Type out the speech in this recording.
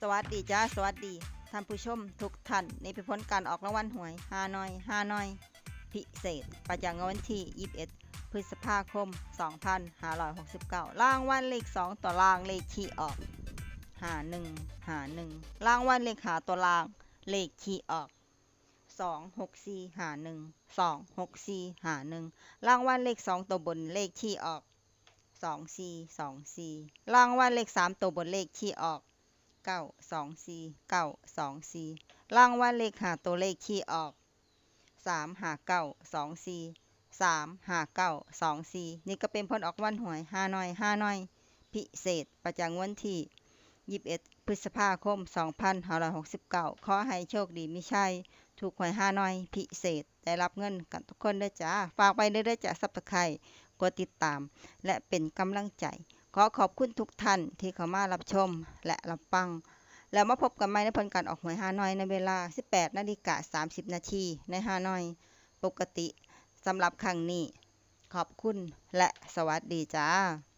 ສະຫວັດດີຈ້າ ສະຫວັດດີທ່ານຜູ້ຊົມທຸກທ່ານ. ນີ້ເປັນຜົນການອອກລາງວັນຫວຍຮານ້ອຍ ຮານ້ອຍພິເສດ ປະຈຳງວດວັນທີ ຊາວເອັດ ພຶດສະພາຄົມ ສອງພັນຫ້າຮ້ອຍຫົກສິບເກົ້າ. ລາງວັນເລກສອງຕົວລ່າງ ເລກທີ່ອອກ ຫ້າໜຶ່ງ ຫ້າໜຶ່ງ. ລາງວັນເລກຫ້າຕົວລ່າງ ເລກທີ່ອອກ ສອງຫົກສີ່ຫ້າໜຶ່ງ ສອງຫົກສີ່ຫ້າໜຶ່ງ. ລາງວັນເລກສອງໂຕບົນ ເລກທີ່ອອກ ສອງສີ່ສອງສີ່. ລາງວັນເລກສາມໂຕບົນ ເລກທີ່ອອກ ເກົ້າສອງສີ່ ເກົ້າສອງສີ່. ລາງວັນເລກຫ້າໂຕ ເລກທີ່ອອກ ສາມຫ້າເກົ້າສອງສີ່ ສາມຫ້າເກົ້າສອງສີ່. ນີ້ກໍເປັນຜົນອອກລາງວັນຫວຍຮານ້ອຍ ຮານ້ອຍພິເສດ ປະຈຳງວດວັນທີ ຊາວເອັດ ພຶດສະພາຄົມ ສອງພັນຫ້າຮ້ອຍຫົກສິບເກົ້າ. ຂໍໃຫ້ໂຊກດີມີໄຊ ຖືກຫວຍຮານ້ອຍພິເສດ ໄດ້ຮັບເງິນກັນທຸກຄົນເດີຈ້າ. ຝາກໄວ້ເດີເດີຈ້າ Subscribe ກົດຕິດຕາມ ແລະ ເປັນກຳລັງໃຈ. ຂໍຂອບຄຸນທຸກທ່ານທີ່ເຂົ້າມາຮັບຊົມ ແລະ ຮັບຟັງ ແລ້ວມາພົບກັນໃໝ່ໃນຜົນການອອກຫວຍຮານ້ອຍ ໃນເວລາ ສິບແປດນາລິກາສາມສິບນາທີ ໃນຮານ້ອຍປົກກະຕິ. ສຳລັບຄັ້ງນີ້ ຂອບຄຸນ ແລະ ສະຫວັດດີຈ້າ.